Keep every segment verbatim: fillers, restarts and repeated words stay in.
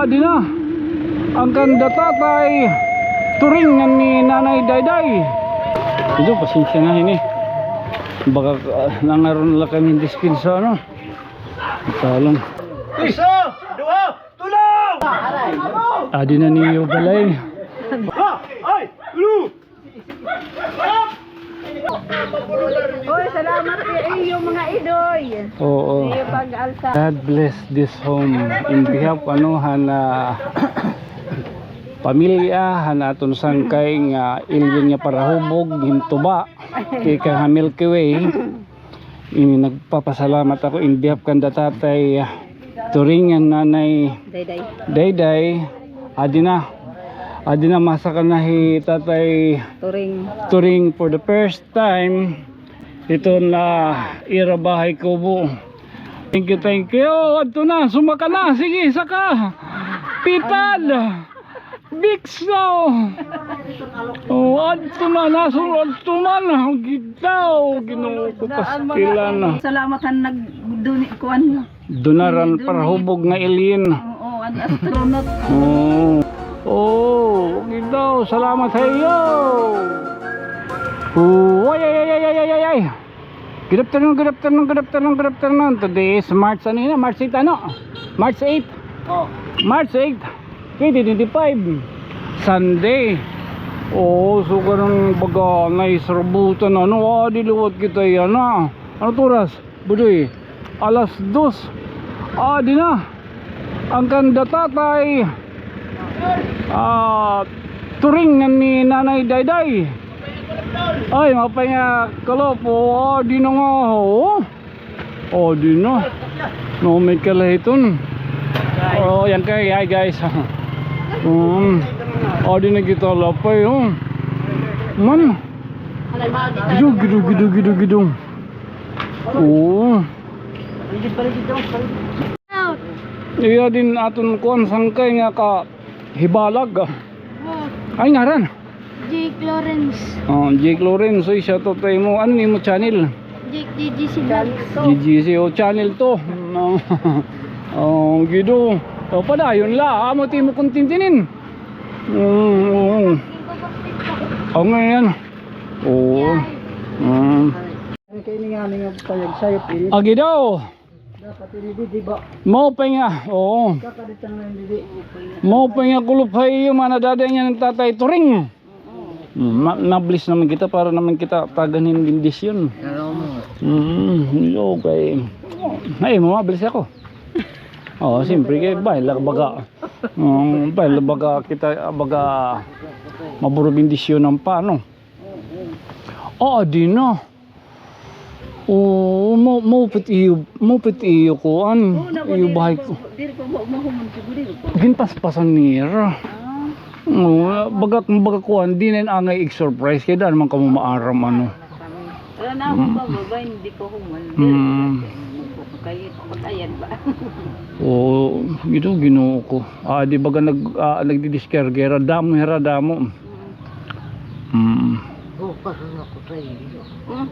Adi na an kanda Tatay Turing ngan ni Nanay Dayday. Ito, pasensya na hini. Baka, ah, nangaron la kami dispensa, no? Ito lang. Isa, duha, tulo! Adi na niyo balay. Ha! Ay! Lu! Oy, salamat sa iyo, mga idoy. Oo. Sa iyo pag-alsa. God bless this home. In behalf, ano, han, ah, pamilya, han aton sangkay nga alien nga parahubog, hin tuba, tikang ha Milky Way. Ini nagpapasalamat ako in behalf kanda Tatay, ah, Turing ngan Nanay Dayday. Dayday. Adi na. Adi na, masaka na hi Tatay Turing. Turing for the first time. Ito na ira bahay kubo. Thank you, thank you. Oh, adto na, sumaka na. Sige, saka. Pitad. Bikso! Oh, adto na, nasul-, adto man. Gidaw, Ginoo ko, pastilan na. Salamat han nagduni, kuan. Dunaran parahubog nga alien. Oo, an astronaut. Oo. Oh, gidaw, salamat ha iyo. Oh, ay, ay, ay. Good afternoon, good afternoon, good afternoon, good afternoon. Today is March, ano yun? March eight, ano? March eight. Oh. March eight, twenty twenty-five. Sunday. Oo, so karon baga naisrabutan, ano, adi liwat kita yana. Ano oras, Budoy? Alas dos. Adi na an kanda Tatay, ah, Turing ngan ni Nanay Dayday. Ay, maupay nga kulop. Oh, adi na nga, oh. Oh, adi na. No, may kalahiton. Oh, yan kay, ay, guys. Um, adi na kita lapay, oh. Man. Gido, gido, gido, gido, gido. Oo. Iya din aton kuan sangkay nga kahibalag. Oh. Ay, ngaran? Jake Lawrence. Oh, Jake Lawrence. So, shout out ha imo. Ano imo channel? Jake G G C Vlogs. G G C, oh, channel to. No. Oh, gido. Oh, padayon la. Amo ti imo content inin. Mm, oo. Oh, ngayon. Oo. Mm. Kay ini nga, ini nga payag sayop ini. Agi daw. Dapat ini di, di ba? Maupay nga, oo. Kakaditang na ini di. Maupay nga kulop ha iyo, manadada niya ng Tatay Turing. Mm, ma-, mabilis naman kita para naman kita tagan hin bendisyon. Ano mo? Mm, okay. Ay, mabilis ako. Oo, siyempre, kay bahala ka baga. Um, bahala baga kita, baga maburo bendisyon ng pa, no? Oo, di na. Oo, mo, maupay iyo, maupay iyo kuan. Oo, na, iyo bahay ko. Diri pa, diri pa, ma-, mahumon siguro, diri pa. Ginpaspasan nira. Ah. Oo, baga, baga kuan, di na angay ig-surprise. Kay daan man kamo maaram, ano. Wala na ako ba, ba, hindi pa humon. Mm. Kaya, patayan ba? Oo, ito, Ginoo ko. Ah, di baga nag-, ah, nagdidiskarga, hira damo, hira damo. Mm. Bukas na ako sa iyo.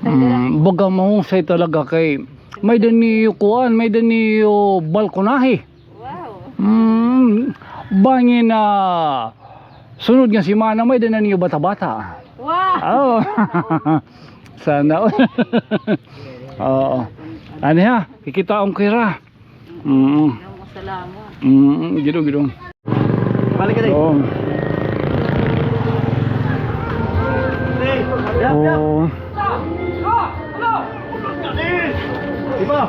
Mm, baga mahusay talaga kay may-ada niyo kuan, may-ada niyo balkonahe. Wow. Mm, bangin na sunod nga semana may-ada na niyo bata-bata. Wow. Oo. Sana all. Oo. Ano ha? Kikitaon ko hira. Mm. Salamat. Mm, gido, gido. Balik ka, Day. Oo. Hey, yap, yap. Oo. Di ba?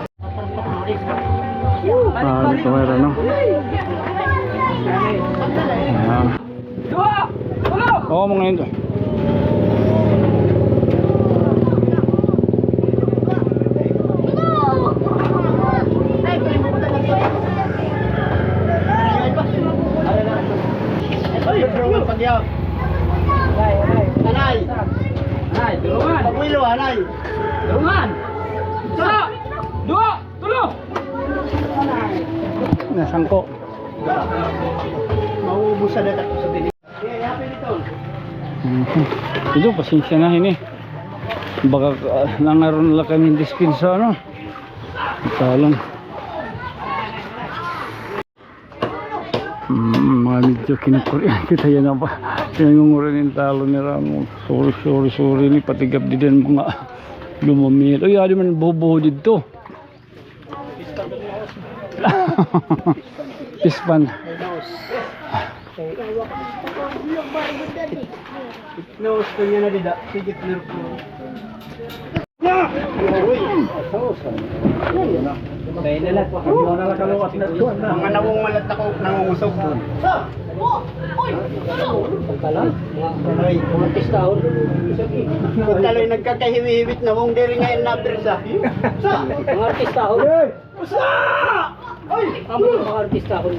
Ah, dito meron, no? Ayan. Oo, mga yun. Anay! Anay, tulungan! Pagwilo, anay! Tulungan! Isa! Duha! Tulo! Nasangko. Mauubos sa dagat ko sa bili. Mhm. Ito, pasensya na hini. Baka, ah, nangaron la kami dispensa, no? Ito lang. Mm, mga medyo kinukuryente kita yana ba. Kinunguri nin talon ni Ramo. Sorry, sorry, sorry. Ni patigap di din mga lumamit. Uy, adi man buho-buho didto. Pispan. Naus ko niya na dida. Sige, clear po. Mga nawong malat ako, nangungusog. Ay, mga artista, oh. Kung kaloy nagkakahiwi-hiwit na mong diri ngayon na persa. Mga artista, oh. Ay! Amo mga artista, oh.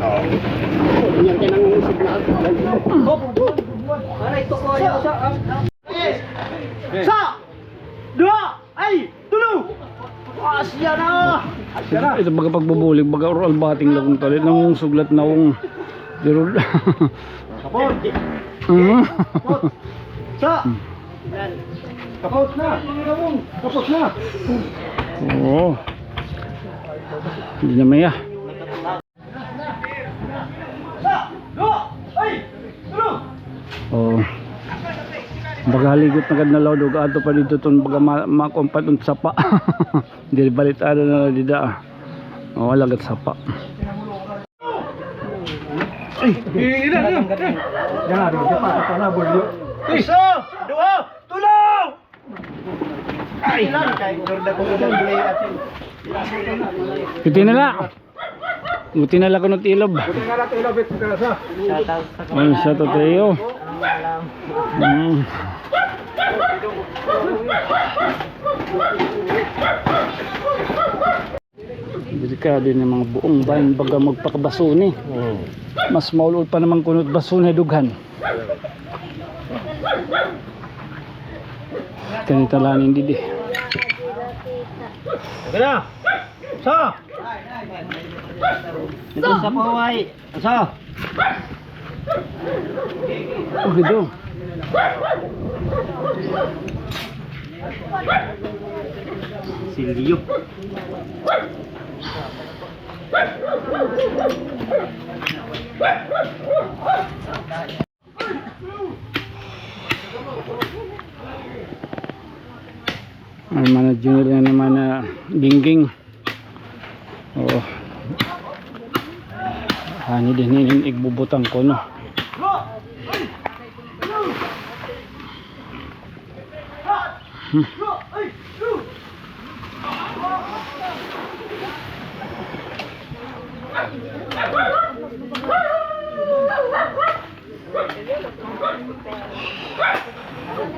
Yan ka nangungusog na ako. Aray, tuko niya sa, ah. Sa! Duha! Ay! Tulo! Asya na! Asya na! Ito baga pagbubulig, baga oral bating la kun kalit, nangungusog la it nawong. Dirod. Kapot! Mhm. Kapot! Sa! Kapot na! Kapot na! Oo. Hindi na maya. Oh. Baga haligot na gad na lawd og ato pa didto ton baga ma-, makuan pa ton sapa. Diri balit ada na dida, ah. Oh, alagad sapa. Ay, ina, ina. Yan, ito pa, ito na, bulyo. Isa, duha, tulo! Ay, lang kay Jordan ko sa play at Iti na la. Uti na la kuno tilob. Uti na la tilob, ito ka sa. Ay, shout out sa iyo. Mm. Delikado ini mga buong bahin baga magpakabasuni. Mm. Mas maul-ol pa naman kuno it basuni dughan. Kani talanin didi. Ito na. Sa. Ito sa paway. Sa. Oh, ito. Silyo. Ay, mana Junior na naman na gingging. Oh. Ano din ini igbubutang ko, no? Hmm.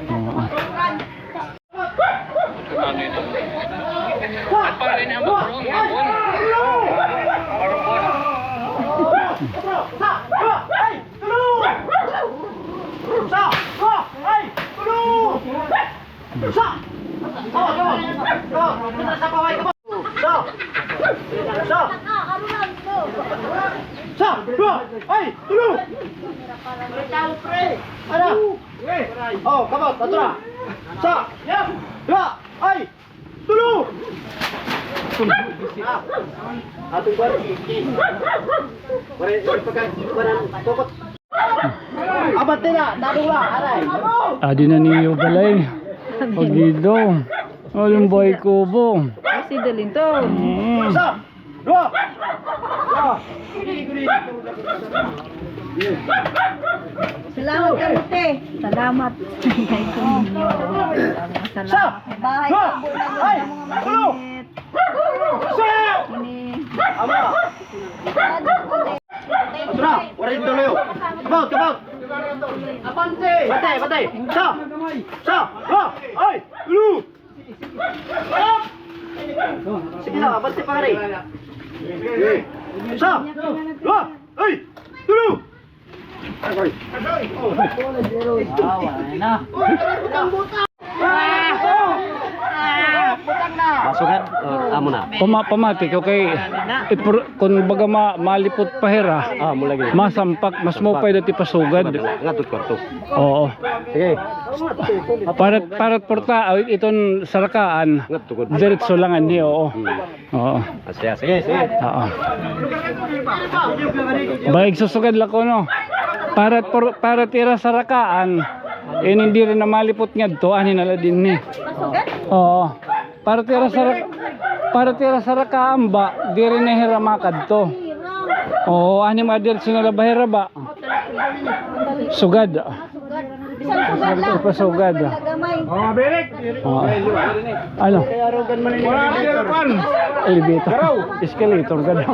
Oo. Sa! Sa! Sa! Sa! Sa! Sa! Ay! Tulo! Ano? Oh, kabot, ato na. Sa! Duha! Ay! Tulo! Ah, ato ba? Pare, pagka, parang tukot. Abante na, tadong la, aray. Adi na niyo balay. Pagido. Alam ba, kubo? Kasi dalhin to. Mm. Isa, duha. Salamat, Ate. Salamat. Isa, salamat. Bahay duha. Ay, tulo. Isa. Ini. Ama. Tara, waray tuloy. Kabot, kabot. Patay, patay. Sa. Sa. Ha. Ay. Lu. Sige na, abante pa rin. Sa. Ha. Ay. Tulo. Awa na. Basugan. Pama-, pamati ko kay, ipur-, kun baga ma-, malipot pa hira, ah, mo lagi. Masampak, mas maupay dati pasugad. Ngadto kwarto. Oo. Sige. Para, para porta, ay, iton sarakaan. Ngadto ko. Diretso lang anhi, oo. Hmm. Oo. Ah, sige, sige, sige. Oo. Baig susugad la kuno. Para por-, para tira sarakaan. Ini diri na malipot ngadto, anhi na la dinhi. Oo. Para tira sara-, para tira sarakaan ba, diri na hira makadto. Oo, anhi madiretso na la ba hira ba? Sugad. Bisan sugad lang. Ipasugad. Gamay. Oo. Ano? Wala ka dito, kwan. Elevator. Escalator, gano'n.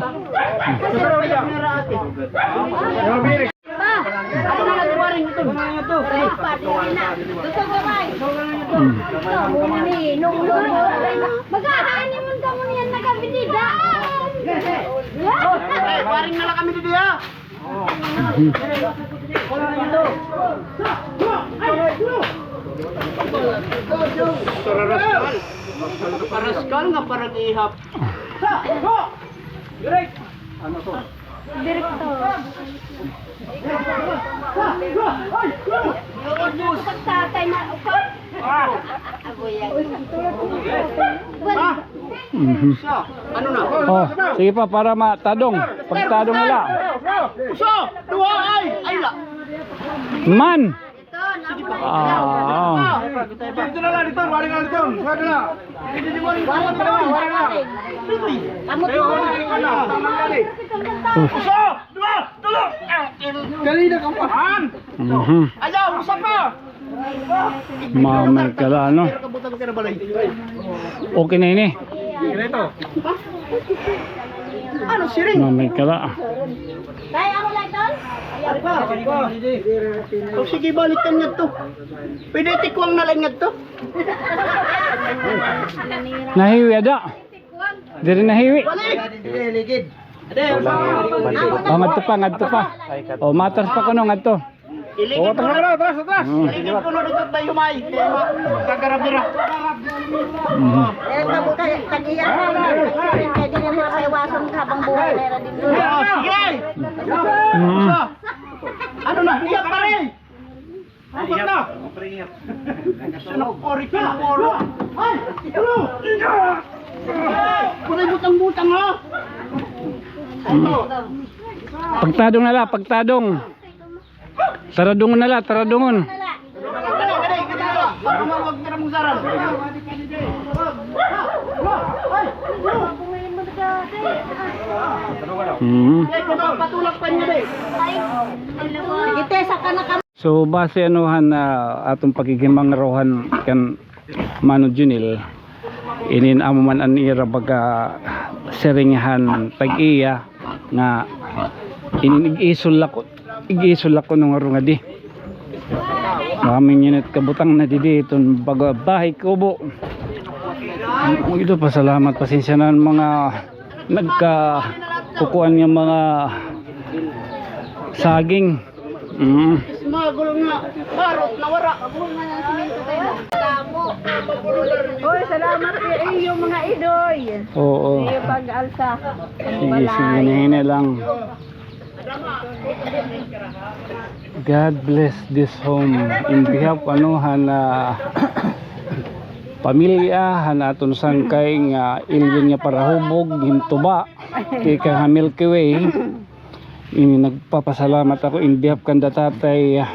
Pa, ano na lang waring ito? Ay, pa, diri na. Gusto ko ba? Hmm. Ito, muna ni, nung, nung, maghahain mo kamo niyan na gabi, di ba? Ay, waring na lang kami dito, ha? Mhm. Paraskal nga parang ihap. Direkto. Pagtatay na, upat. Agoy, agoy. Mhm. Ano na? Oh, sige pa, para matadong. Pagtadong nila. Usa, duha, ay, ay la. Man. Ah. Dito na lang, dito, wala na dito. Wala na. Wala na, wala na. Usa, duha, tulo. Kanina ka pa. Man. Mhm. Ayaw, usa pa. Mamay ka la, ano? Okay na ini. Ano, siring? Mamay ka la. Tay, ako lang, tol. O, sige, balik ka ngadto. Pwede tikwang na lang ngadto. Nahiwi ada. Diri nahiwi. Balik. Ligid. Oh, ngadto pa, ngadto pa. Oh, matras pa kuno ngadto. Iligid ko na, atras, atras. Mm. Iligid ko na dito tayo, may. Kagarabira. Mm. Eh, mabuti, tag-iya. Kaya di na nila paiwasan habang buhay na yun din. Ah, sige. Mm. Ano na? Iya pa rin. Apat na. Sunod, pori ka, poro. Ay! Kulay butang-butang, ha? Mm. Pagtadong na la, pagtadong. Taradungon na la, taradungon. Mhm. So, base ano han, ah, aton pakighimangrohan kan Mano Junil, inin amo man an ira baga siring han tag-iya nga inin ig-isol la ko. Ig-isol ako nung arong adi. Maraming unit kabutang na didi iton baga bahay kubo. Ito, pasalamat, pasensya na an mga nagkakukuan nga mga saging. Mm. Smagol nga barot na wara. Oy, salamat kay iyo mga idoy. Oo. Iyo pag-alsa. Sige, sige, hini lang. God bless this home. In behalf, ano, han, ah, pamilya han aton sangkay nga Elvin nga parahubog, hin tuba, tikang ha Milky Way. Ini nagpapasalamat ako in behalf kanda Tatay, ah,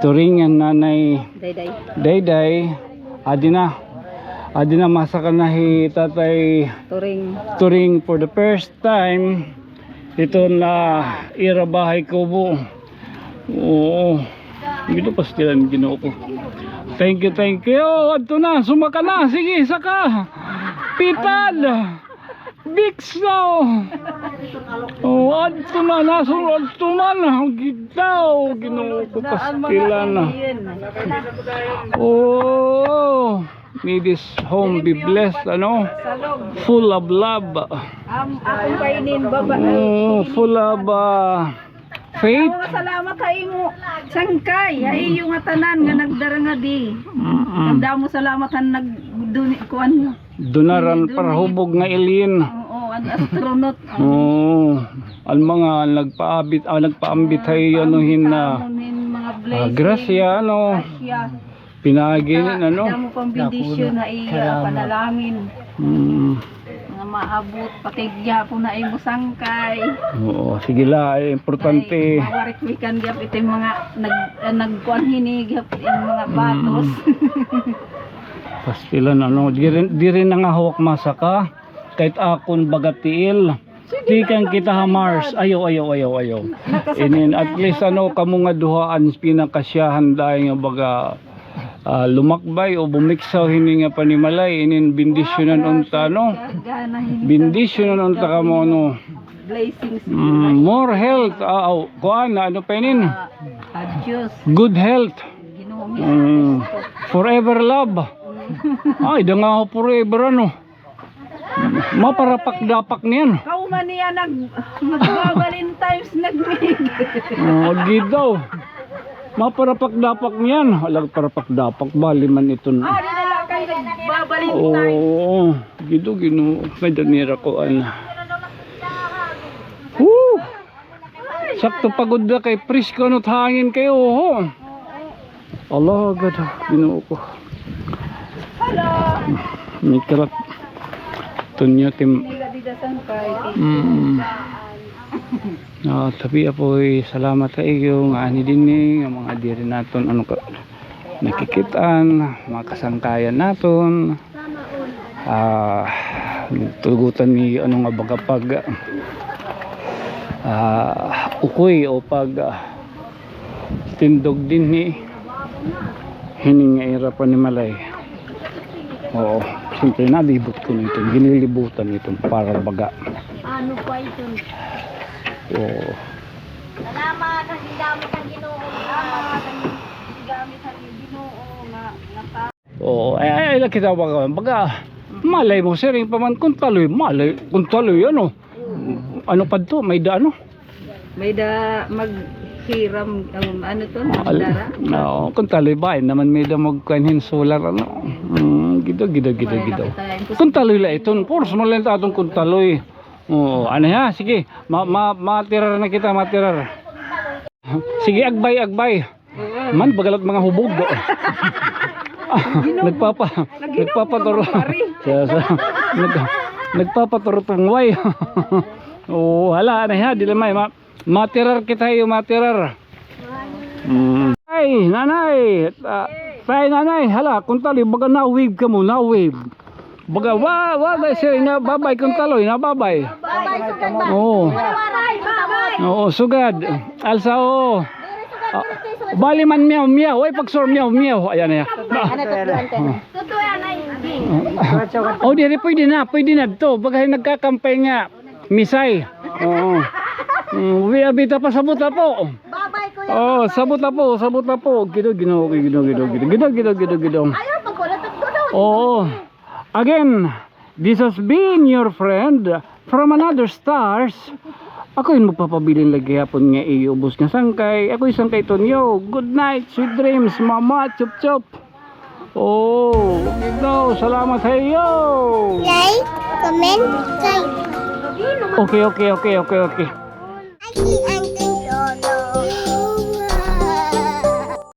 Turing, an Nanay Dayday. Dayday. Adi na. Adi na, masaka na hi Tatay Turing. Turing for the first time. Ito na ira bahay kubo. Oo. Ginoo, pastilan, Ginoo ko. Thank you, thank you. Oh, adto na, sumaka na. Sige, saka. Pitad. Bikso. Oh, adto na, nasul-, adto man. Ginoo, Ginoo ko, pastilan na. Oh. May this home be blessed, ano? Full of love. Am, akon kainin, babae. Oh, full of, ah, faith. Damo salamat ha imo, sangkay, ha iyo nga tanan nga nagdara ngadi. Mm-mm. Damo salamat han nag-, dun-, kuan mo. Dunaran para hubog nga alien. Oo, an astronaut. Oo. An mga nagpaabit, ah, nagpaambit hay ano hin na, ah, grasya, ano. Pinagi hin, ano. Damo pang bendisyon na iya panalangin. Mm. Nga maabot, pati gihapon na imo sangkay. Oo, sige la, ay importante. Ay, mawarik mi kan gihap ito mga nag-, ah, nagkuan hini gihap ito mga batos. Pastilan, ano, diri, diri na nga hawak masaka, kahit akon baga tiil. Tikang kita ha Mars. Ayaw, ayaw, ayaw, ayaw. Inin, at least, ano, kamo nga duha an pinakasyahan dayon nga baga, ah, lumakbay o bumiksaw hini nga panimalay. Inin, bendisyonan unta, no? Bendisyonan unta kamo, no? Blessings. Mm, more health. Ah, aw, kuan, ano pa inin? Ah, ah, Diyos. Good health. Ginoo. Mm, forever love. Ay, da nga forever, ano? Maparapak-dapak niyan. Kauman niya nag-, nagba-Valentine's, nagmig. Oh, gid daw. Maparapak-dapak niyan. Alag parapak-dapak, bali man iton. Ah, di na lang kayo nagba-Valentine's. Oo, gido, Ginoo. May danira ko, ana. Woo! Sakto pagod na kay presko, ano, hangin kayo, ho. Allah, God, Ginoo ko. Hala. May karat. Tunyo, tim-, mm. Ah, tabi apoy, salamat sa iyo nga ani dinhi nga mga diri naton, ano ka, nakikit-an, mga kasangkayan naton. Ah, tugutan ni, ano nga, baga pag, ah, ukoy o pag, ah, tindog dinhi. Hini nga ira panimalay. Oo, siyempre, nalibot ko na ito. Ginilibutan ito para baga. Ano pa ito? Oo. Salamat, ang gindamot ng Ginoo. Salamat, ang gamit ng Ginoo nga, nga Oo, ay, ay, ay, la kita baga, baga, malay mo, siring pa man, kun taloy, malay, kun taloy, ano? Ano pa to? May da, ano? May da maghiram, um, ano to? Al-, magdara? Oo, kun taloy ba? Ay, naman may da magkuhan hin solar, ano? Mm, gido, gido, gido, gido. Kun taloy la iton, force mo lang atong kun taloy. Oo, ano ha? Sige, ma-, ma-, matirar na kita, matirar. Sige, agbay, agbay. Man, bagalat mga hubog. Nagpapa-, nagpapaturo. Sa, sa, nag-, nagpapaturo tungway. Oo, hala, ano ha, dili may, ma-, matirar kita iyo, matirar. Mm. Ay, nanay, ah, tay, nanay, hala, kun tali, baga na-wave ka mo, na-wave. Baga, wa, wa, ba, siring nga, babay kun taloy, na babay. Babay, sugad ba? Oo. Waray, babay. Oo, sugad. Alsa, oo. Ah, bali man meow, meow. Ay, pagsur, meow, meow. Ayan, ayan. Ano to, Duante? Totoo yan, ay. Oh, diri, pwede na, pwede na to. Baga nagkakampay nga. Misay. Oo. Mm, wi-, abita pa, sabot na po. Babay, kuya. Oh, sabot na po, sabot na po. Gido, Ginoo, gido, gido, gido. Gido, gido, gido, gido. Ayaw, pag wala, takbo daw. Oo. Again, this has been your friend from another stars. Ako in magpapabilin la gihapon nga iyo ubos nga sangkay. Ako in sangkay Tonyo. Good night, sweet dreams, mama. Chup, chup. Oh, ito. Salamat sa iyo. Like, comment, share. Okay, okay, okay, okay, okay. Ay,